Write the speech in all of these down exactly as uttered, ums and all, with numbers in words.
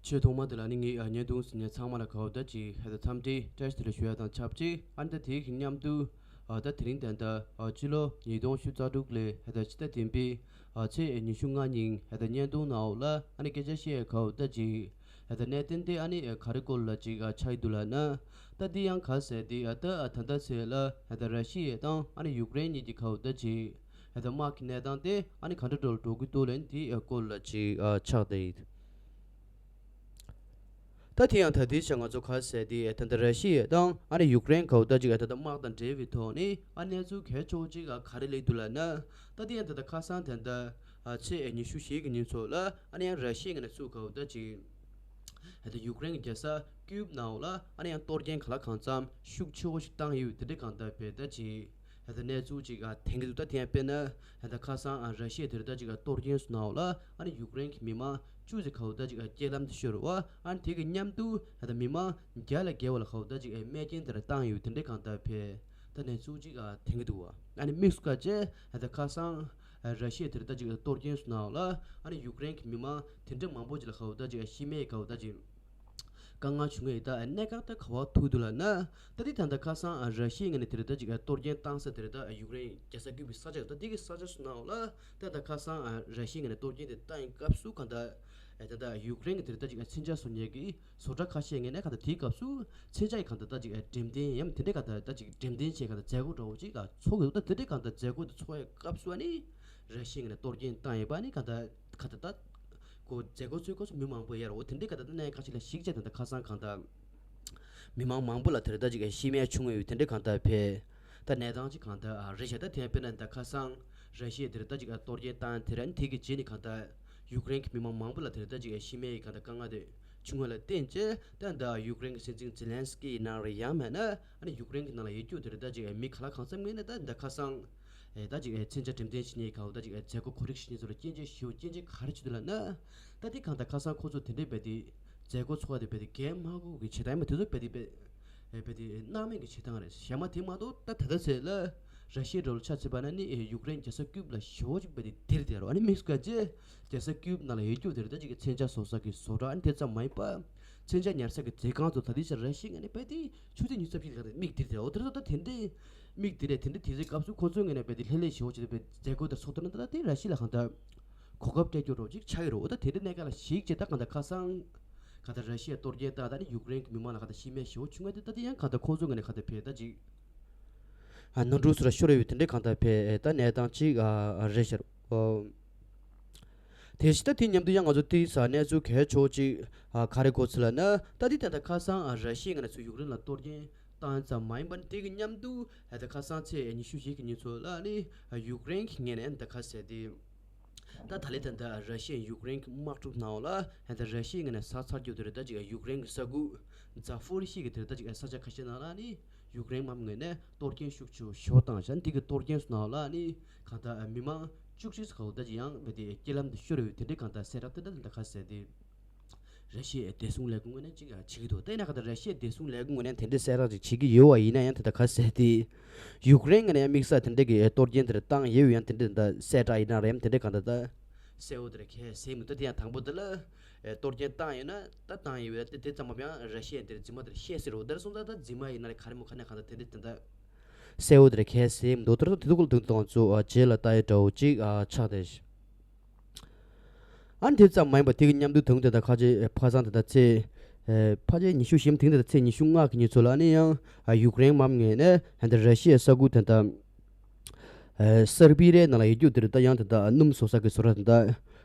ཆེས་ཐོག་མ་དེ་ལ་ནི་ངས་ཨ་བརྙན་ཐུང་གཟིགས་མཁན་ཚང་མ་ལ་གའོ་ད་ཅིག་ཧེ་ད་འཚམས་འདྲི་བཀྲ་ཤིས་བདེ་ལེགས་ཞུ་ཡ་དང་ཆབས་ཅིག་ཨ་ནི་ད་དེའི་གི་མཉམ་དུ་ཨ་ད་དེ་རིང་ད་ད་ཨ་ཕྱི་ལོ་ཉིས་སྟོང་ཉི་ཤུ་རྩ་དྲུག་ལོའི་ཧེ་ད་ཕྱི་ཟླ་བདུན་པའི་ཨ་ཚེས་ཉི་ཤུ་ལྔ་ཉིན་ཧེ་ད་བརྙན་ཐུང་ནང་ལ་ཨ་ནི་སྐད་ཆ་བཤད་ཡ་གའོ་ད་ཅིག་ཧེ་ད་གནད་དོན་དེ་ཨ་ནི་ག་རེ་སྐོར་ལ་ཅིག་ཨ་ཆགས་ཡི་འདུག་ལབ་ན། ད་དེ་ཡང་ག་ཟེར་དེ་ཨ་ད་ཨ་ད་ལྟ་ཚེ་ལ་ཧེ་ད་ར་ཤི་ཡ་དང་ཨ་ནི་ཡུཀ་རེན་གཉིས་ཀྱི་གའོ་ད་ཅིག་ཧེ་ད་དམག་གི་གནས་སྟངས་དེ་ཨ་ནི་ག་འདྲ་འགྲོ་འགྲོ་གི་འདུག་ལབ་ན་དེའི་སྐོར་ལ་ཅིག་ཨ་ཆགས་བསྡད་ཡོད། ད་དེ་ཡང་ད་དེའི་ཆ་ང་ཚོ་ག་ཟེར་དེ་ད་ལྟ་ར་ཤི་ཡ་དང་ཨ་ནི་ཡུཀ་རེན་གའོ་ད་ཅིག་ད་ལྟ་དམག་དང་འབྲེལ་བའི་ཐོག་ནས་ཨ་གནས་ཚུལ་གལ་ཆེ་བོ་ཅིག་ག་རེ་སླེབས་འདུག་ལབ་ན། ད་དེ་ཡང་ད་ལྟ་ཁ་སང་ད་ལྟ་ཨ་ཚེས་ཉི་ཤུ་བཞི་གི་ཉིན་ཚོ་ལ་ཨ་ནི་ཡང་ར་ཤི་ཡ་ངོས་ནས་ཚུར་གའོ་ད་ཅིག་ད་ལྟ་ཡུཀ་རེན་གྱི་རྒྱལ་ས་ཀིབ་ནང་ལ་ཨ་ནི་ཡང་གཏོར་སྐྱོན་ག་ལ་གང་འཚམ་ཤུགས་ཆེ་བོ་ཞིག་བཏང་ཡོད་དེ་འདྲ་གང་ལྟར་བས་ད་ཅིག་ད་ལྟ་གནས་ཚུལ་ཅིག་ཨ་ཐོན་གྱི་འདུག་ད་དེ་ཡང་དཔེར་ན་ད་ལྟ་ཁ་སང་ཨ་ར་ཤི་ཡ་དེར་ད་ཅིག་ཨ་གཏོར་སྐྱོན་སོང་ནའོ་ལ་ཨ་ནི་ཡུཀ་རེན་གྱི་མི་མང་ཅུང་ཟད་གའོ་ད་ཅིག་ཨ་རྐྱེན་ལམ་དུ་ཤོར་བ་ཨ་ནི་དེ་གི་མཉམ་དུ་ད་ལྟ་མི་མང་བརྒྱ་ལས་བརྒལ་བ་ལ་གའོ་ད་ཅིག་ཨ་རྨས་སྐྱོན་དེ་འདྲ་བཏང་ཡོད་དེ་འདྲ་གང་ལྟར་བས་ད་གནས་ཚུལ་ཅིག་ཨ་ཐོན་གྱི་འདུག་བ། ཨ་ནི་དམིགས་སུ་བཀར་བྱས་ད་ལྟ་ཁ་སང་ཨ་ར་ཤི་ཡ་དེར་ད་ཅིག་ཨ་གཏོར་སྐྱོན་སོང་ནའོ་ལ་ཨ་ནི་ཡུཀ་རེན་གྱི་མི་མང་དེ་འདྲ་མང་པོ་ཅིག་ལ་གའོ་ད་ཅིག་ཨ་ཤི་རྨས་གའོ་ད་ཅིག་དཀའ་ངལ་བྱུང་ཡོད། ད་གནད་འགག་ད་ག་བ་ཐུག་འདུག་ལབ་ན། ད་དེ་ད་ལྟ་ཁ་སང་ཨ་ར་ཤི་ཡའི་ངོས་ནས་དེར་ད་ཅིག་ཨ་གཏོར་སྐྱོན་བཏང་ས་དེར་ད་ཡུཀ་རེན་རྒྱལ་ས་ཀིབ་ཀྱི་ས་ཆ་ད་དེ་གི་ས་ཆ་སོང་ནའོ་ལ་ད་ད་ཁ་སང་ཨ་ར་ཤི་ཡའི་ངོས་ནས་གཏོར་སྐྱོན་དེ་བཏང་ཡིན་སྐབས་སུ་གང་ལྟར་ཨ་ད་ད་ཡུཀ་རེན་གྱི་དེར་ད་ཅིག་ཨ་མཚོན་ཆ་བཟོ་མཁན་གྱི་བཟོ་གྲྭ་ཁ་ཤས་ངོས་ནས་གང་ལྟར་དེའི་སྐབས་སུ་མཚོན་ཆ་ཡི་གང་ལྟར་ད་ཅིག་ཨ་འགྲེམས་སྟོན་ཡང་དེ་འདྲའི་གང་ལྟར་ད་ཅིག་འགྲེམས་སྟོན་བྱས་གང་ལྟར་མཛད་སྒོ་འདྲ་བོ་ཅིག་ལ་ཚོགས་ཡོད། ད་དེ་འདྲའི་གང་ལྟར་མཛད་སྒོ་དེ་ཚོགས་ཡའི་སྐབས་སུ་ཨ་ནི་ར་ཤི་ཡའི་ངོས་ནས་གཏོར་སྐྱོན་བཏང་ཡོད་པ་ཨ་ནི་གང་ལྟར་གང་ལྟར་ད། ཁོ་མཛད་སྒོ་ཚོའི་སྐབས་སུ་མི་མང་པོ་ཡར་འོ་དེ་འདྲའི་ག་ད་ལྟ་གནས་ཁ་ཤས་ལ་གཞིགས་བྱས་ད་ལྟ་ཁ་སང་གང་ལྟར་མི་མང་མང་པོ་ལ་དེར་ད་ཅིག་ཤི་རྨས་བྱུང་ཡོད་དེ་འདྲའི་གང་ལྟར་བས་ད་གནས་སྟངས་ཅིག་གང་ལྟར་ཨ་རེད་ཤག་ད་དེ་ཡང་དཔེར་ན་ད་ཁ་སང་ར་ཤི་ཡ་དེར་ད་ཅིག་ཨ་གཏོར་སྐྱོན་བཏང་དེ་ར་ནི་དེ་གི་རྗེས་ནས་གང་ལྟར་ཡུཀ་རེན་གྱི་མི་མང་མང་པོ་ལ་དེར་ད་ཅིག་ཨ་ཤི་རྨས་ཡི་གང་ལྟར་དཀའ་ངལ་དེ་བྱུང་བ་ལ་བརྟེན་བྱས་ད་ད་ཡུཀ་རེན་གྱི་སྲིད་འཛིན་ཛེ་ལན་སི་ཀི་ཡིན་ན་རེད་ཡང་མིན་ན་ཨ་ནི་ཡུཀ་རེན་གྱི་ནང་ལ་ཡོད་རྒྱུ་དེར་ད་ཅིག་ཨ་མི་ག་ལ་གང་འཚམ་ངོས་ནས་ད་ད་ཁ་སང་ཨེ་ད་ཅིག་ཨེ་མཚོན་ཆ་འགྲེམས་སྟོན་བྱེད་མཁན་ག་བོ་ད་ཅིག་ཨེ་མཛད་སྒོ་གོ་སྒྲིག་བྱེད་མཁན་ཚོ་ལ་སྐྱོན་བརྗོད་ཞུ་སྐྱོན་བརྗོད་ག་རེ་བྱེད་འདུག་ལབ་ན། ད་དེ་གང་ལྟར་ཁ་སང་ཁོ་ཚོ་དེ་འདྲའི་རྦད་དེ་མཛད་སྒོ་ཚོགས་པ་དེ་རྦད་དེ་གས་མ་དགོས་ཀྱི་བྱེད་སྟངས་ཡིན་པ་དེ་ཚོ་རྦད་དེ་རྦད་རྦད་དེ་སྣང་མེད་ཀྱི་བྱེད་སྟངས་རེད། གཞན་མ་དེ་མ་གཏོགས་ད་ད་ལྟ་ཚེ་ལ་ར་ཤི་ཡའི་འགྲོ་ལ་ཆ་བྱེད་པ་ན་ནི་ཨེ་ཡུཀ་རེན་རྒྱལ་ས་ཀིབ་ལ་ཞེ་པོ་ཅིག་རྦད་དེ་དེར་དེ་རོ་ཨ་ནི་དམིགས་སུ་བཀར་རྗེས་རྒྱལ་ས་ཀིབ་ནང་ལ་ཡོད་རྒྱུ་དེར་ད་ཅིག་གི་མཚོན་ཆ་བཟོ་ས་གི་བཟོ་གྲྭ་ཨ་ནི་དེ་ཙམ་མ་ཡིན་པ། མཚོན་ཆ་ཉར་ས་གི་མཛོད་ཁང་ཚོ་ད་ལྟའི་ཆར་ར་ཤི་ཡའི་ངོས་ནས་རྦད་དེ་ཆུ་ཚོད་ཉི་ཤུ་རྩ་བཞི་ལ་མིག་སྟེར་ཏེ་འོ་དེ་ཚོ་ད་དེ་འདྲའི་མིག་སྟེར་རེད། དེ་འདྲའི་དེ་ཚོའི་སྐབས་སུ་ཁོ་ཚོའི་ངོས་ནས་རྦད་དེ་ལྷོད་ལྷོད་ཞེ་པོ་བྱས་ཏེ་རྦད་མཛད་སྒོ་དེ་ཚོགས་ཐུབ་ན་ད་ལྟ་དེ་ར་ཤི་ཡ་ལ་གང་ལྟར་གོ་སྐབས་སྤྲད་རྒྱུ་འདྲ་བོ་ཅིག་ཆགས་ཀྱི་རེད། འོ་ད་དེ་འདྲའི་གནད་འགག་ལ་གཞིགས་བྱས་ད་གང་ལྟར་ཁ་སང་གང་ལྟར་ར་ཤི་ཡ་གཏོར་སྐྱོན་བཏང་ད་ནི་ཡུཀ་རེན་གྱི་མི་མང་ལ་གང་ལྟར་ཤི་རྨས་ཞེ་པོ་བྱུང་བ་དེ་ད་དེ་ཡང་གང་ལྟར་ཁོ་ཚོའི་ངོས་ནས་གང་ལྟར་བས་ད་ཅིག་ཨ་ནོར་འཁྲུལ་སུ་ར་ཤོར་ཡོད་དེ་འདྲའི་གང་ལྟར་བས་ད་གནས་སྟངས་ཅིག་ཨ་རེད་ཤག་ཨོ། དེ་བཞིན་ད་དེ་མཉམ་དུ་ཡང་ང་ཚོ་དེའི་ས་གནས་ཚུལ་གལ་ཆེ་བ་ཅིག་ཨ་ག་རེ་གོ་ཚུལ་ལབ་ན། ད་དེ་ད་ལྟ་ཁ་སང་ཨ་ར་ཤི་ཡའི་ངོས་ནས་ཚུར་ཡུཀ་རེན་ལ་གཏོར་སྐྱོན་བཏང་ཙམ་མ་ཡིན་པར་དེ་གི་མཉམ་དུ་ཨ་ད་ཁ་སང་ཚེས་ཉི་ཤུ་བཞི་གི་ཉིན་ཚོ་ལ་ནི་ཨ་ཡུཀ་རེན་གྱི་ངོས་ནས་ད་ཁ་གསལ་ཏེ། ད་ད་ལས་ད་ལྟ་ར་ཤི་ཡ་ཡུཀ་རེན་གྱི་དམག་འཁྲུག་ནང་ལ་ད་ར་ཤི་ཡའི་ངོས་ནས་ཟ་ཚར་རྒྱུ་དེ་རེད། ད་ཅིག་ཡུཀ་རེན་གྱི་ས་ཁུལ་ཛ་ཕོ་རི་ཤི་གི་དེ་རེད། ད་ཅིག་ས་ཆ་ཁ་ཤས་ནང་ལ་ནི་ཡུཀ་རེན་དམག་མི་ངོས་ནས་གཏོར་སྐྱོན་ཤུགས་ཆེ་བོ་ཞེ་པོ་བཏང་ཤག་འདི་གི་གཏོར་སྐྱོན་སོང་ནང་ལ་ནི་གང་ལྟར་མི་མང་བཅུ་གཅིག་ཙམ་ད་ཅིག་ཡང་རྦད་དེ་རྐྱེན་ལམ་དུ་ཤོར་ཡོད་དེ་འདྲའི་གང་ལྟར་གསལ་བསྒྲགས་དེ་འདྲ་ད་ཁ་གསལ་ཏེ། ར་ཤི་ཡའི་བདེ་སྲུང་ལས་ཁུངས་ངོས་ནས་ཅིག་བྱེད་ཀྱི་འདུག་དེས་ན་ག་ད་ར་ཤི་ཡའི་བདེ་སྲུང་ལས་ཁུངས་ངོས་ནས་དེ་འདྲའི་གསལ་བསྒྲགས་ཅིག་བྱེད་ཀྱི་ཡོད་པ་ཡིན་ན་ཡང་དེ་ད་ག་ཟེར་ཏེ། ཡུཀ་རེན་ངོས་ནས་ཡང་དམིགས་བསལ་དེ་འདྲའི་གི་གཏོར་སྐྱོན་དེ་འདྲ་བཏང་ཡོད་ཡང་དེ་འདྲའི་ད་གསལ་བསྒྲགས་ཡིན་ན་རེད་ཡང་དེ་འདྲའི་གང་ལྟར་ད་གསལ་བོ་དེ་འདྲ་གལ་སྲིད་མི་འདུག་དེ་ཡང་དང་པོ་དེ་ལ་གཏོར་སྐྱོན་བཏང་ཡོད་ན་ད་བཏང་ཡོད་རེད། དེ་དེ་ཙམ་མ་ཡང་ར་ཤི་ཡ་དེར་རྫུན་མ་དེར་བཤད་སྲིད་རོགས་དེར་སོང་ཙང་ད་རྫུན་མ་ཡིན་ན་རེད་ག་རེ་མོ་ག་ནས་གང་ལྟར་དེ་འདྲའི་དེ་འདྲ་གསལ་བོ་དེ་འདྲ་གལ་སྲིད་མི་འདུག་དེར་སོང་དེ་ཚོ་ཀུན་ལ་དུང་དུང་ཚོ་རྗེས་ལ་ལྟ་ཡོད་འདྲ་བོ་ཅིག་ཆགས་བསྡད། ཨ་ནི་དེ་ཙམ་མ་ཡིན་པར་དེ་གི་མཉམ་དུ་ད་རུང་དེ་ད་ཁ་ཆེ་ཕ་སང་དེ་ད་ཚེས་ཕ་ཆེ་ཉི་ཤུ་བཞི་དེ་ད་ཚེས་ཉི་ཤུ་ལྔ་གི་ཉིན་ཚོ་ལ་ནི་ཡང་ཡུཀ་རེན་དམག་མི་ངོས་ནས་ད་ར་ཤི་ཡའི་ས་ཁུལ་དེ་ད་སར་བི་རའི་ནང་ལ་ཡོད་རྒྱུ་དེ་རེད། ད་ཡང་དེ་ད་སྣུམ་བཟོ་ས་གི་བཟོ་གྲྭ་དེ་ད་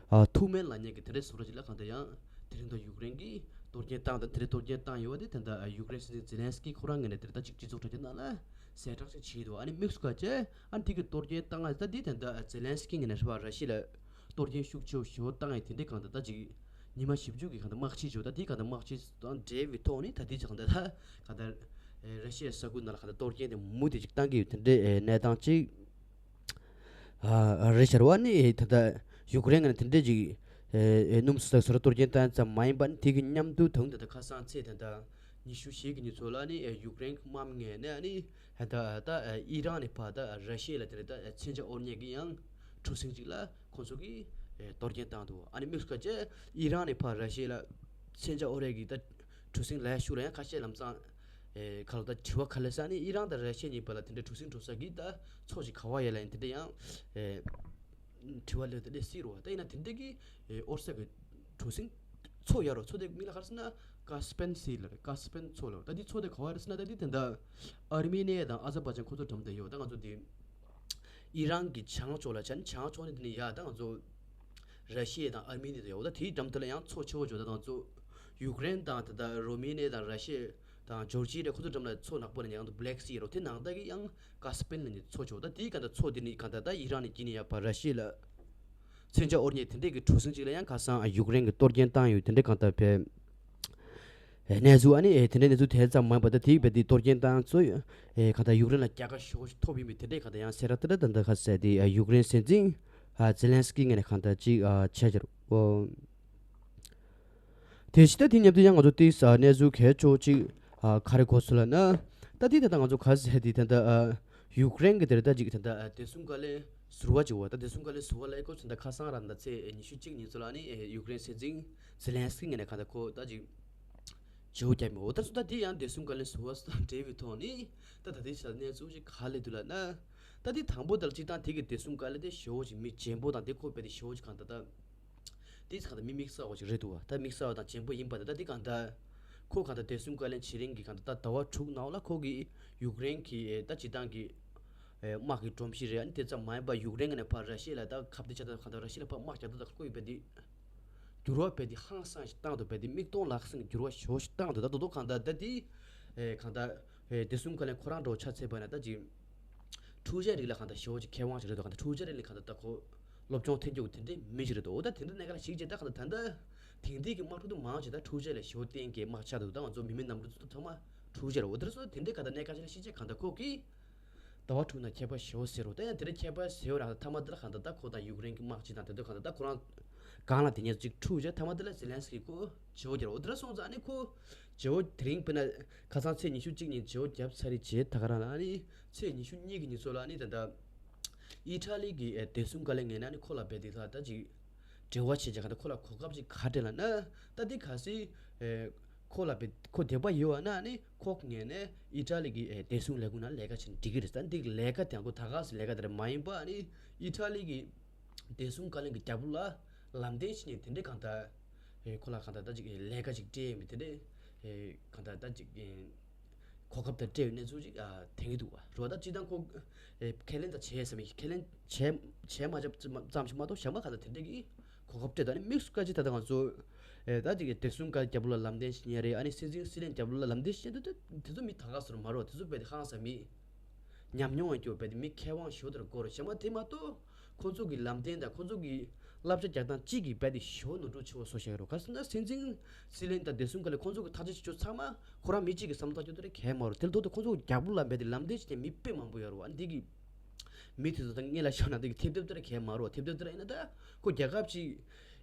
ཐུག་སྨན་ལབ་མཁན་གི་དེ་འདྲའི་བཟོ་གྲྭ་ཅིག་ལ་གང་ལྟར་ཡང་དེ་རིང་ད་ཡུཀ་རེན་གྱིས་གཏོར་སྐྱོན་བཏང་ད་དེ་འདྲའི་གཏོར་སྐྱོན་བཏང་ཡོད་པ་དེ་ད་ཡུཀ་རེན་སྲིད་འཛིན་ཛེ་ལན་སི་ཀི་ཁོ་རང་ངོས་ནས་དེ་རེད་ད་ཅིག་སྤྱི་ཚོགས་དྲ་རྒྱ་ནང་ལ་གསལ་བསྒྲགས་ཅིག་བྱས་འདུག་ཨ་ནི་དམིགས་སུ་བཀར་བྱས་ཨ་ནི་དེ་གི་གཏོར་སྐྱོན་བཏང་ཨ་ད་དེ་ད་ད་ཛེ་ལན་སི་ཀི་ངོས་ནས་རེད་པ་ར་ཤི་ཡ་ལ། གཏོར་སྐྱོན་ཤུགས་ཆེ་བོ་ཞེ་པོ་བཏང་ཡས་དེ་འདྲའི་གང་ལྟར་ད་ཅིག་ཉི་མ་བཞི་བཅུ་གི་གང་ལྟར་དམག་ཆས་བྱས་ད་དེ་གང་ལྟར་དམག་ཆས་དང་འབྲེལ་བའི་ཐོག་ནས་ད་དེ་ཅིག་གང་ལྟར་ད་གང་ལྟར་ར་ཤི་ཡའི་ས་ཁུལ་ནང་ལ་གང་ལྟར་གཏོར་སྐྱོན་དེ་མུ་མཐུད་ཅིག་བཏང་གི་ཡོད་དེ་འདྲའི་གནས་སྟངས་ཅིག་རེད་ཤག་བ་ནི་ད་ལྟ་ཡུཀ་རེན་ངོས་ནས་དེ་འདྲའི་ཅིག་སྣུམ་བཟོ་ས་གི་བཟོ་གྲྭ་གཏོར་སྐྱོན་བཏང་ཙམ་མ་ཡིན་པ་ནི་དེ་གི་མཉམ་དུ་ད་རུང་ད་ལྟ་ཁ་སང་ཚེས་ད་ལྟ་ཉི་ཤུ་བཞི་གི་ཉིན་ཚོ་ལ་ནི་ཡུཀ་རེན་གྱི་དམག་མི་ངོས་ནས་ནི་ད་ད་ཨི་རན་ནས་ཕར་ད་ར་ཤི་ཡ་ལ་དེ་འདྲ་ད་མཚོན་ཆ་དབོར་མཁན་གྱི་ཡང་གྲུ་གཟིངས་ཅིག་ལ། ཁོང་ཚོ་གིས་ཨེ་གཏོར་སྐྱོན་བཏང་འདུག་ཨ་ནི་དམིགས་སུ་བཀར་བྱས་ཨི་རན་ནས་ཕར་ར་ཤི་ཡ་ལ་ མཚོན་ཆ་དབོར་ཡས་ཀྱི་ད་གྲུ་གཟིངས་ལ་ཡ་ཤུགས་ལ་ཡང་ཁ་ཤས་ལམ་སང་ཨེ་ག་ལ་ད་དྲི་བ་ག་ལེ་ས་ནི་ཨི་རན་དང་ར་ཤི་ཡ་གཉིས་བར་ལ་དེ་འདྲའི་གྲུ་གཟིངས་འགྲོ་ས་གི་ད་མཚོ་ཞིག་ག་བ་ཡོད་ལ་ཡིན་དེ་འདྲ་ཡང་ཨེ་དྲི་བ་ལས་དེ་འདྲ་སྲིད་རོ། ད་ཡིན་ན་དེ་འདྲ་གི་ཨེ་དབོར་ས་གི་གྲུ་གཟིངས་མཚོ་ཡ་རོ། མཚོ་དེ་མིང་ལ་ག་རེ་ཟེར་ན་ཀ་སི་པན་སི་ལ་རེད། ཀ་སི་པན་མཚོ་ལ་རེད། ད་དེ་མཚོ་དེ་ག་བ་རེད་ཟེར་ན་ད་དེ་དེ་འདྲ་ཨར་མི་ནི་ཡ་དང་ཨ་ཛར་བྷ་ཇན་ཁོ་ཚོ་འགྲམ་དེ་ཡོད། ད་ང་ཚོ་དེ་ཨི་རན་གྱི་བྱང་ཕྱོགས་ལ་ཆ་ནི་བྱང་ཕྱོགས་ནི་དེ་ནི་ཡ་ད་ང་ཚོ་ར་ཤི་ཡ་དང་ཨར་མི་ནི་དེ་ཡོད། ད་དེའི་འགྲམ་དེ་ལ་ཡང་མཚོ་ཆེ་བོ་བརྗོད་ད་ང་ཚོ་ཡུཀ་རེན་དང་དེ་ད་རོ་མི་ནི་ཡ་དང་ར་ཤི་ཡ་དང་ཇོར་ཇི་ཡ་ཁོ་ཚོ་འགྲམ་ལ་མཚོ་ནག་པོ་ནི་ཡང་དུ་བྷི་ལེག་སི་རོ། དེ་ནང་ད་གི་ཡང་ཀ་སི་པན་ལ་ནི་མཚོ་ཆེ་བོ། ད་དེའི་ག་ད་མཚོ་དེ་ནི་ག་ད་ད་ཨི་རན་ནི་གི་ནི་ཡ་ཕར་ར་ཤི་ཡ་ལ་མཚོན་ཆ་དབོར་མཁན་དེ་འདྲས་ཀྱི་གྲུ་གཟིངས་གཅིག་ལ་ཡང་ཁ་སང་ཡུཀ་རེན་གྱི་གཏོར་སྐྱོན་བཏང་ཡོད། དེ་འདྲས་གང་ལྟར་བས་གནས་ཚུལ་ཨ་ནི་དེ་འདྲས་གནས་ཚུལ་དེ་ཙམ་མ་ཡིན་པ་ད་དེའི་བས་དེ་གཏོར་སྐྱོན་བཏང་ཚོ་གང་ལྟར་ཡུཀ་རེན་ལ་རྒྱལ་ཁ་ཤོར་ཐོབ་ཡིན་པའི་དེ་འདྲས་གང་ལྟར་ཡང་སེ་ར་ཏི་ར་ད་འདི་ཁ་ཟེར་དེ་ཡུཀ་རེན་སྲིད་འཛིན་ཛེ་ལན་སི་ཀི་ངོས་ནས་གང་ལྟར་ཅིག་བྱས་ཀྱི་རེད། དེ་ཕྱི་ད་དེ་མཉམ་དུ་ཡང་ང་ཚོ་ཏིས་གནས་ཚུལ་གལ་ཆེ་ཅིག་ག་རེ་གོ་སོང་ལབ་ན། ད་དེ་ད་ལྟ་ང་ཚོ་ག་ཟེར་དེ་ད་ལྟ་ཡུཀ་རེན་གྱི་དེར་ད་ཅིག་ད་ལྟ་བདེ་སྲུང་བཀའ་བློན་ཟུར་པ་ཅིག་བ། ད་བདེ་སྲུང་བཀའ་བློན་ཟུར་པ་ལ་ཨེ་གོ་ཚོད་ད་ཁ་སང་ར་ད་ཚེས་ཉི་ཤུ་གཅིག་ཉིན་ཚོ་ལ་ནི་ཡུཀ་རེན་སྲིད་འཛིན་ཛེ་ལན་སི་ཀི་ངོས་ནས་ག་ད་ཁོ་ད་ཅིག་བརྗེ་པོ་བརྒྱབ་མེད། འོ་ད་སུ་ད་དེ་ཡང་བདེ་སྲུང་བཀའ་བློན་ཟུར་པ་སུ་དང་འབྲེལ་བའི་ཐོག་ནི་ད་ད་དེ་ཆ་གནས་ཚུལ་ཅིག་ག་ལས་འདུག་ལབ་ན། ད་དེ་དང་པོ་ད་ལ་སྤྱིར་བཏང་དེ་གི་བདེ་སྲུང་བཀའ་བློན་དེ་ཞེ་བོ་ཅིག་མི་བརྗེ་པོ་དང་དེ་ཁོ་བས་དེ་ཞེ་བོ་ཅིག་གང་ད་ད། དེ་ཚོ་གང་ལྟར་མི་དམིགས་བསལ་བ་ཞིག་རེད་འདུག་བ། ད་དམིགས་བསལ་བ་དང་བརྗེ་པོ་ཡིན་པ་དེ་ད་དེ་གང་ལྟར་ཁོ་གང་ལྟར་བདེ་སྲུང་བཀའ་བློན་བྱེད་རིང་གི་གང་ལྟར་ད་ཟླ་བ་དྲུག་ནང་ལ་ཁོ་གིས་ཡུཀ་རེན་གྱི་ད་སྤྱིར་བཏང་གི་དམག་གི་སྒྲོམ་གཞི་རེད། ཨ་ནི་དེ་ཙམ་མ་ཡིན་པར་ཡུཀ་རེན་ནས་ཕར་ར་ཤི་ཡ་ལ་ད་ཁ་གཏད་བྱ་ད་གང་ལྟར་ར་ཤི་ཡ་ལ་ཕར་དམག་རྒྱག་ད་ད་ཁོ་ཡི་བས་དེ་འགྱུར་བ་བས་དེ་ཧང་སང་ཞིག་བཏང་འདུག་བས་དེ་མིག་མཐོང་ལག་ཟིན་གྱི་འགྱུར་བ་ཞེ་པོ་ཞིག་བཏང་འདུག་ད་དོ་དོ་གང་ལྟར་ད་དེ་གང་ལྟར་བདེ་སྲུང་བཀའ་བློན་ཁོ་རང་འདྲ་བོ་ཆ་ཚད་པ་ན་ད་ཅིག་འཕྲུལ་ཆས་རིགས་ལ་གང་ལྟར་ཞེ་པོ་ཅིག་མཁས་དབང་ཞིག་རེད་འདུག་གང་ལྟར་འཕྲུལ་ཆས་རིགས་ལ་གང་ལྟར་ད་ཁོ་སློབ་སྦྱོང་ཐོན་རྒྱུ་དེ་འདྲའི་མི་ཞིག་རེད་འདུག་འོ་ད་དེ་འདྲ་གནད་འགག་ཞིག་བྱས་ད་གང་ལྟར་ད་ལྟ་དེང་དུས་ཀྱི་དམག་འཁྲུག་དེ་མང་ཆེ་ད་འཕྲུལ་ཆས་ལ་ཞེ་པོ་བརྟེན་གྱི་དམག་ཆགས་འདུག་ད་ང་ཚོ་མི་མེད་གནམ་གྲུ་ཚོ་ཚང་མ་འཕྲུལ་ཆས་རེད། འོ་དེ་འདྲ་སོང་དེ་འདྲའི་གང་ལྟར་གནད་འགག་ཞིག་ལ་ཞིག་བྱས་གང་ལྟར་ཁོ་གིས་ཟླ་བ་དྲུག་ནང་ཁྱད་པར་ཞེ་པོ་ཟེར་རོ། ད་ཡང་དེ་འདྲའི་ཁྱད་པར་ཟེར་བ་རང་ད་མ་དེ་ལ་གང་ལྟར་ད་ཁོ་དང་ཡུཀ་རེན་གྱི་དམག་སྤྱི་དང་དེ་ཚོ་གང་ལྟར་ད་ཁོ་རང་སྒང་ལ་དེ་ཉིད་ཅིག་འཁྲུག་རྗེས་ཐ་མ་དེ་ལ་ཛེ་ལན་སི་ཀི་ཁོ་བརྗེ་པོ་བརྒྱབ། འོ་དེ་འདྲ་སོང་ཙང་ཨ་ནི་ཁོ་བརྗེ་པོ་དེ་རིང་དཔེར་ན་ཁ་སང་ཚེས་ཉི་ཤུ་གཅིག་ཉིན་བརྗེ་པོ་བརྒྱབ་ཚར་རེད་བྱས་ད་ག་རང་ལ་ཨ་ནི་ཚེས་ཉི་ཤུ་གཉིས་ཀྱི་ཉིན་ཚོ་ལ་ཨ་ནི་ད་ལྟ་ཨི་ཊ་ལི་གི་ཨེ་བདེ་སྲུང་བཀའ་བློན་ངོས་ནས་ཨ་ནི་ཁོ་ལ་རྦད་དེ་ད་ལྟ་ཅིག་འབྲེལ་བ་བྱས་རྗེས་ག་ད་ཁོ་ལ་གོ་སྐབས་ཅིག་ག་སྤྲད་ལབ་ན། ད་དེ་གལ་སྲིད་ཨེ་ཁོ་ལ་རྦད་ཁོ་དད་པ་ཡོད་པ་ན་ཨ་ནི་ཁོ་ངོས་ནས་ཨི་ཊ་ལི་གི་ཨེ་བདེ་སྲུང་ལས་ཁུངས་ནང་ལས་ཀ་བྱས་ན་འགྲིག་གི་རེད། ད་འདི་ལས་ཀ་དེ་ཁོ་ད་ག་སེ་ལས་ཀ་དེ་རེད་མ་ཡིན་པ་ཨ་ནི་ཨི་ཊ་ལི་གི་བདེ་སྲུང་བཀའ་བློན་གྱི་རྒྱབ་ལོགས་ལ་ལམ་སྟོན་བྱེད་མཁན་དེ་འདྲས་གང་ལྟར་ཨེ་ཁོ་ལ་གང་ལྟར་ད་ཅིག་ཨེ་ལས་ཀ་ཅིག་སྤྲད་ཡོད་མེད་དེ་འདྲས་ཨེ་གང་ལྟར་ད་ཅིག་ཨེ་གོ་སྐབས་དང་སྤྲད་ཡོད་གནས་ཚུལ་ཅིག་ཨ་དྲན་གྱི་འདུག་བ། རོ་ད་སྤྱིར་བཏང་ཁོ་ཨེ་ཁས་ལེན་དང་བྱས་ཟེར་མི་ཁས་ལེན་བྱས་མ་བྱས་ཙམ་ཞིག་མ་གཏོགས་གཞན་པ་གང་ལྟར་དེ་འདྲས་ཀྱི་གོ་སྐབས་སྤྲད་དང་ཨ་ནི་དམིགས་སུ་བཀར་ཅིག་ད་ལྟ་ང་ཚོ་ཨེ་ད་ཅིག་བདེ་སྲུང་བཀའ་རྒྱབ་ལོགས་ལ་ལམ་སྟོན་བྱེད་མཁན་རེད། ཨ་ནི་སྲིད་འཛིན་སྲིད་བློན་རྒྱབ་ལོགས་ལ་ལམ་སྟོན་བྱེད་མཁན་དེ་ཚོ་དེ་ཚོ་མི་ད་ག་སེ་རུ་མ་རོ། དེ་ཚོ་རྦད་དེ་ཧང་སང་མི་ཉམས་མྱོང་ཡོད་རྒྱུ་རྦད་དེ་མི་མཁས་དབང་ཞེ་པོ་དེ་རུ་དགོས་རེད། གཞན་པ་དེ་མ་གཏོགས་ཁོ་ཚོ་གི་ལམ་སྟོན་དང་ཁོ་ཚོ་གི་བསླབ་བྱ་རྒྱག་སྟངས་གཅིག་གིས་རྦད་དེ་ཞེ་པོ་ནོར་འཁྲུལ་ཆེ་བོ་བཟོ་བཞག་ཡོད་རེད། ག་ཟེར་ན་སྲིད་འཛིན་སྲིད་བློན་དང་བདེ་སྲུང་བཀའ་བློན་ཁོ་ཚོ་གི་ཐག་གཅོད་བྱེད་ཕྱོགས་ཚང་མ་ཁོ་རང་མི་གཅིག་གི་བསམ་བློ་བཏང་རྒྱུ་དེ་འདྲ་གང་ཡང་མ་རེད། དེ་ལ་ལྡོག་སྟེ་ཁོ་ཚོ་གི་རྒྱབ་ལོགས་ལ་རྦད་དེ་ལམ་སྟོན་བྱེད་མཁན་མི་དཔེ་མང་པོ་ཡོད་རེད་བ། འདི་གི་མི་དེ་ཚོ་དང་སྔོན་ལ་ཤོར་ན་འདི་གི་ཐེབས་ཐེབས་དེ་འདྲ་གང་ཡང་མ་རེད་བ། ཐེབས་ཐེབས་དེ་འདྲ་ཡིན་ན་ད་ཁོ་རྒྱལ་ཁབ་ཅིག་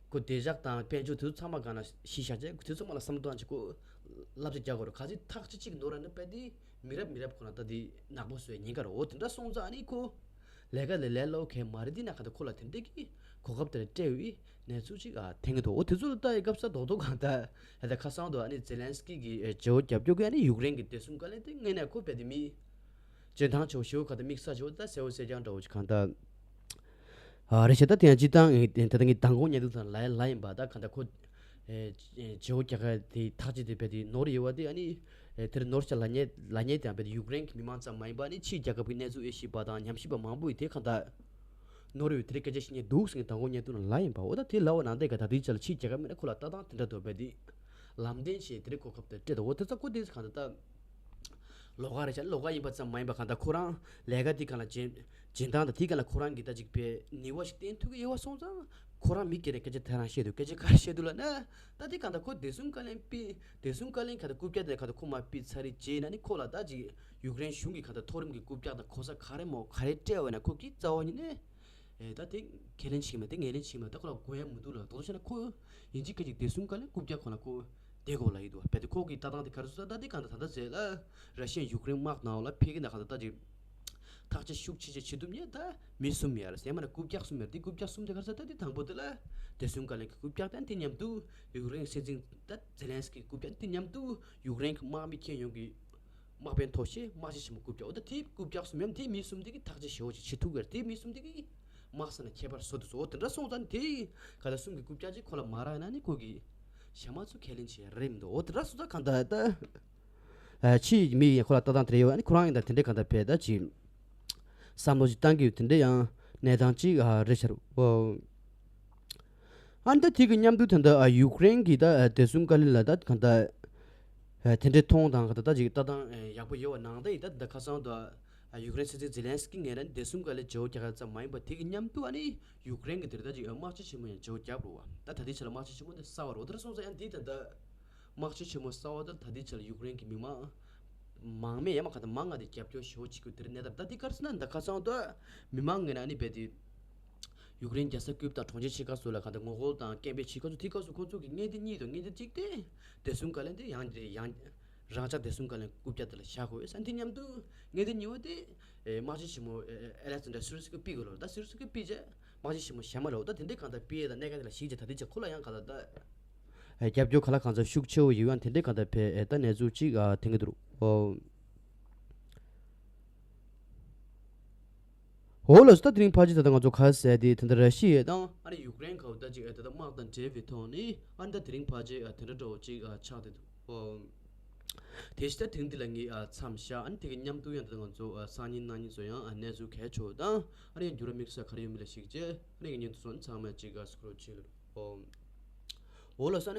ཁོ་བདེ་འཇགས་དང་དཔལ་འབྱོར་དེ་ཚོ་ཚང་མ་སྒང་ལ་གཞི་བཞག་བྱས་དེ་ཚོ་མ་ལ་བསམ་བློ་བཏང་བྱས་ཁོ་བསླབ་བྱ་རྒྱག་དགོས་རེད། ག་ཚོད་ཐག་གཅོད་ཅིག་ནོར་ར་ན་རྦད་དེ་མི་རབས་མི་རབས་ཁོ་ན་ད་དེ་ནག་པོ་བཟོ་ཡ་ཉེན་ཁ་རེད། འོ་དེ་འདྲ་སོང་ཙང་ཨ་ནི་ཁོ་ལས་ཀ་ལས་ལས་སླ་པོ་གང་ཡང་མ་རེད། དེ་ན་ག་ད་ཁོ་ལ་དེ་འདྲ་གི་གོ་སྐབས་དེ་འདྲ་སྤྲད་ཡོད་གནས་ཚུལ་ཅིག་ཨ་ཐོན་གྱི་འདུག་འོ་དེ་ཚོ་ལ་ལྟ་ཡི་སྐབས་ས་རྡོག་རྡོག་གང་ལྟར་ད་ལྟ་ཁ་སང་དུ་ཨ་ནི་ཛེ་ལན་སི་ཀི་གི་བརྗེ་པོ་རྒྱབ་སྐྱོར་གི་ཨ་ནི་ཡུཀ་རེན་གི་བདེ་སྲུང་བཀའ་བློན་དེ་དངོས་གནས་ཁོ་རྦད་དེ་མི་འཇོན་ཐང་ཆེ་བོ་ཞེ་པོ་གང་ལྟར་དམིགས་བསལ་ཆེ་བོ་ད་གསལ་བོ་གསལ་རྐྱང་འདྲ་བོ་ཅིག་གང་ལྟར། ཨ་རེད་ཤག་ད་དེ་ཡང་སྤྱིར་བཏང་ཨེ་ད་ལྟ་ངས་མདང་དགོང་བརྙན་ཐུང་དང་ལ་ལ་ཡིན་པ་ད་གང་ལྟར་ཁོ་ཨེ་བརྗེ་པོ་རྒྱག་ག་དེ་ཐག་གཅོད་དེ་རྦད་དེ་ནོར་ཡོད་པ་དེ་ཨ་ནི་ཨེ་དེར་ནོར་ཤག་ལབ་མཁན་ལབ་མཁན་དེ་ཡང་རྦད་དེ་ཡུཀ་རེན་གྱི་མི་མང་ཙམ་མ་ཡིན་པ་ཨ་ནི་ཕྱིའི་རྒྱལ་ཁབ་ཀྱི་གནས་ཚུལ་དབྱེ་ཞིབ་པ་དང་ཉམས་ཞིབ་པ་མང་པོ་ཡིས་དེ་གང་ལྟར་ནོར་ཡོད་དེ་རེད་སྐད་ཆ་བཤད་མཁན་འདུག་ཟེར་མཁན་མདང་དགོང་བརྙན་ཐུང་ནང་ལ་ཡིན་པ། འོ་ད་དེ་ལབ་པ་ནང་བསྟན་ག་ད་དེའི་ཆ་ལ་ཕྱིའི་རྒྱལ་ཁབ་མིན་ན་ཁོ་ལ་ལྟ་སྟངས་དེ་འདྲ་འདུག་རྦད་དེ་ལམ་སྟོན་བྱས་དེ་རེད་གོ་སྐབས་དེ་སྤྲད་འདུག་འོ་དེ་ཚ་ཁོ་དེ་གང་ལྟར་ད། ལོགས་ཀ་རེད་ཤག་ལོགས་ཀ་ཡིན་པ་ཙམ་མ་ཡིན་པ་གང་ལྟར་ཁོ་རང་ལས་ཀ་དེ་གང་ལ་བྱེད་བྱེད་སྟངས་དང་དེ་གང་ལ་ཁོ་རང་གི་ད་ཅིག་པའི་ནུས་པ་ཞིག་བསྟན་ཐུབ་ཀྱི་ཡོད་པ་སོང་ཙང་ཁོ་རང་མི་སྒེར་རེ་སྐད་ཆ་དེ་རང་བཤད་འདུག་སྐད་ཆ་ག་རེ་བཤད་འདུག་ལབ་ན། ད་དེ་གང་ལྟར་ཁོ་བདེ་སྲུང་བཀའ་བློན་ཕུད་བདེ་སྲུང་བཀའ་བློན་གང་ལྟར་རྐུབ་བཀྱག་དེ་གང་ལྟར་ཁོ་མར་ཕུད་ཚར་རེད་བྱས་ན་ནི་ཁོ་ལ་ད་ཅིག་ཡུཀ་རེན་གཞུང་གི་གང་ལྟར་མཐོ་རིམ་གྱི་རྐུབ་བཀྱག་དང་གོ་ས་ག་རེ་མོ་ག་རེ་སྤྲད་པ་ཡིན་ན་ཁོ་གི་རྩ་བ་ཉིད་ནས། ཨེ་ད་དེ་ཁས་ལེན་བྱེད་མེད་དེ་ངོས་ལེན་བྱེད་མེད་ད་ཁོ་ལ་དགོས་ཡ་མི་འདུག་ལ་དོ་དོ་བྱས་ན་ཁོ་ཡིན་གཅིག་མིན་གཅིག་བདེ་སྲུང་བཀའ་བློན་རྐུབ་བཀྱག་ཁོ་ལ་ཁོ་བསྡད་དགོས་ལ་ཡིན་འདུག་རྦད་དེ་ཁོ་གི་ལྟ་སྟངས་དེ་ག་རེ་བཟོ་ད་ད་དེ་གང་ལྟར་ད་ལྟ་ཟེར་ལ་ར་ཤི་ཡ་ཡུཀ་རེན་དམག་ནང་ལ་ཕེབས་ཀྱི་ན་གང་ལྟར་ད་ཅིག་ ཐག་གཅོད་ཤུགས་ཆེ་ཆེ་བྱེད་ཐུབ་མཁན་ད་མི་གསུམ་ཡོད་རེད། ཡང་མིན་ན་རྐུབ་བཀྱག་གསུམ་ཡོད་རེད། དེ་རྐུབ་བཀྱག་གསུམ་དེ་ག་རེ་ཟེར། ད་དེ་དང་པོ་དེ་ལ་བདེ་སྲུང་བཀའ་བློན་གྱི་རྐུབ་བཀྱག་དང་དེ་མཉམ་དུ་ཡུཀ་རེན་སྲིད་འཛིན་ད་ཛེ་ལན་སི་ཀི་རྐུབ་བཀྱག་དེ་མཉམ་དུ་ཡུཀ་རེན་གྱི་དམག་མི་ཁྱོན་ཡོངས་ཀྱི་དམག་དཔོན་ཐོག་ཤེས་དམག་སྤྱི་ཆེན་མོ་རྐུབ་བཀྱག་འོ་ད་དེ་རྐུབ་བཀྱག་གསུམ་ཡང་དེ་མི་གསུམ་དེ་གི་ཐག་གཅོད་ཞེ་པོ་ཅིག་བྱེད་ཐུབ་ཀྱི་རེད། དེ་མི་གསུམ་དེ་གི་དམག་ས་ནས་ཁྱད་པར་བཟོ་དུ་བཟོ་འོ་དེ་འདྲ་སོང་ཙང་དེ་ག་ད་གསུམ་གྱི་རྐུབ་བཀྱག་ཅིག་ཁོ་ལ་མ་རག་ན་ནི་ཁོ་གི་ཞྭ་དམར་ཚོ་ཁས་ལེན་བྱེད་རེད་མི་འདུག་འོ་དེ་འདྲ་སོང་ཙང་གང་ལྟར་ད། ཨ་ཕྱིའི་མི་ཡིན་ཁོ་ལ་ལྟ་སྟངས་དེ་འདྲ་ཡོད། ཨ་ནི་ཁོ་རང་ཡིན་ད་དེ་འདྲའི་གང་ལྟར་བས་ད་ཅིག་བསམ་བློ་ཅིག་བཏང་གི་ཡོད། དེ་འདྲའི་ཡང་གནས་སྟངས་ཅིག་ཨ་རེད་ཤག་འོ། ཨ་ནི་ད་དེ་གི་མཉམ་དུ་ད་ལྟ་ཨ་ཡུཀ་རེན་གྱི་ད་ཨ་བདེ་སྲུང་བཀའ་བློན་ལ་ད་གང་ལྟར་ཨ་དེ་འདྲའི་མཐོང་དང་གང་ལྟར་ད་ཅིག་ལྟ་སྟངས་ཨ་ཡག་པོ་ཡོད་པ་ནང་ད་ཡིན། ད་ད་ཁ་སང་ད་ཨ་ཡུཀ་རེན་སྲིད་འཛིན་ཛེ་ལན་སི་ཀི་ངོས་ནས་བདེ་སྲུང་བཀའ་བློན་བརྗེ་པོ་རྒྱག་ཡ་ཙམ་མ་ཡིན་པ་དེ་གི་མཉམ་དུ་ཨ་ནི་ཡུཀ་རེན་གྱི་དེར་ད་ཅིག་ཨ་དམག་སྤྱི་ཆེན་མོ་ཡང་བརྗེ་པོ་བརྒྱབ་རེད་བ། ད་ད་ལྟའི་ཆ་ལ་དམག་སྤྱི་ཆེན་མོ་དེ་གསར་བ་རེད། འོ་དེ་འདྲ་སོང་ཙང་ཡང་འདི་ད་ལྟ། དམག་སྤྱི་ཆེན་མོ་གསར་པ་དང་ད་ལྟའི་ཆར་ཡུཀ་རེན་གྱི་མི་མང་མང་མེད་ཡ་མ་ག་ད་མང་ང་དེ་རྒྱབ་སྐྱོར་ཞེ་པོ་བྱེད་དགོས་དེ་རེད། གནས་སྟངས་ད་འདི་ག་རེ་ཟེར་ན་ད་ཁ་སང་ད་མི་མང་ངོས་ནས་ཨ་ནི་རྦད་དེ་ཡུཀ་རེན་རྒྱལ་ས་ཀིབ་དང་གྲོང་ཁྱེར་ཆེ་ཁག་སོགས་ལ་ག་ད་ངོ་རྒོལ་དང་སྐད་འབོད་བྱེད་སྐབས་སུ་དེ་སྐབས་སུ་ཁོང་ཚོ་གི་ངན་འདི་གཉིས་དང་ངན་འདི་གཅིག་དེ་བདེ་སྲུང་བཀའ་བློན་དེ་ཡང་དེ་ཡང་རང་ཅག་བདེ་སྲུང་བཀའ་བློན་རྐུབ་བཀྱག་དེ་ལ་བཞག་དགོས་ས་འདི་མཉམ་དུ་ངན་འདི་གཉིས་པ་དེ་དམག་སྤྱི་ཆེན་མོ་ཨེ་ལེག་ཛན་ཌར་སུ་རི་སི་ཀི་ཕུད་དགོས་ལོ། ད་སུ་རི་སི་ཀི་ཕུད་རྗེས་དམག་སྤྱི་ཆེན་མོ་གཞན་མ་ལ་འོ་ད་དེ་འདྲའི་གང་ལྟར་སྤེལ་ཡས་དང་གནད་འགག་དེ་ལ་གཞིགས་བྱས་ད་ལྟའི་ཆར་ཁོ་ལ་ཡང་ག་ད་ད། རྒྱབ་སྐྱོར་ག་ལ་གང་འཚམ་ཤུགས་ཆེ་བོ་ཡོད་ཡང་དེ་འདྲའི་གང་ལྟར་བས་ད་གནས་ཚུལ་གཅིག་ཨ་ཐོན་གྱི་འདུག་འོ་འོ་ལགས་སོ། ད་དེ་རིང་ཕལ་ཆེར་ད་ལྟ་ང་ཚོ་ག་ཟེར་དེ་ད་ལྟ་ར་ཤི་ཡ་དང་ཨ་ནི་ཡུཀ་རེན་ག་བོ་ད་ཅིག་ཨ་ད་ལྟ་དམག་དང་འབྲེལ་བའི་ཐོག་ནས་ཨ་ནི་ད་དེ་རིང་ཕལ་ཆེར་ཨ་དེ་འདྲ་འདྲ་བོ་ཅིག་ཨ་ཆགས་བསྡད་འདུག་འོ་དེ་བཞིན་ད་དེ་རིང་འདི་ལ་ངས་ཨ་མཚམས་བཞག་ཨ་ནི་དེ་གི་མཉམ་དུ་ཡང་ད་ལྟ་ང་ཚོ་ཨ་སང་ཉིན་གནངས་ཉིན་ཚོ་ཡང་ཨ་གནས་ཚུལ་གལ་ཆེ་བོ་དང་ཨ་ནི་ཡང་འགྱུར་བ་དམིགས་བསལ་ག་རེ་ཡོད་མེད་ལ་གཞིགས་བྱས་ཨ་ནི་ཡང་ཉིན་ཐོ་སོང་ཚང་མ་ཅིག་ཨ་སྐོར་བྱེད་ལ་འོ་འོ་ལགས་སོ།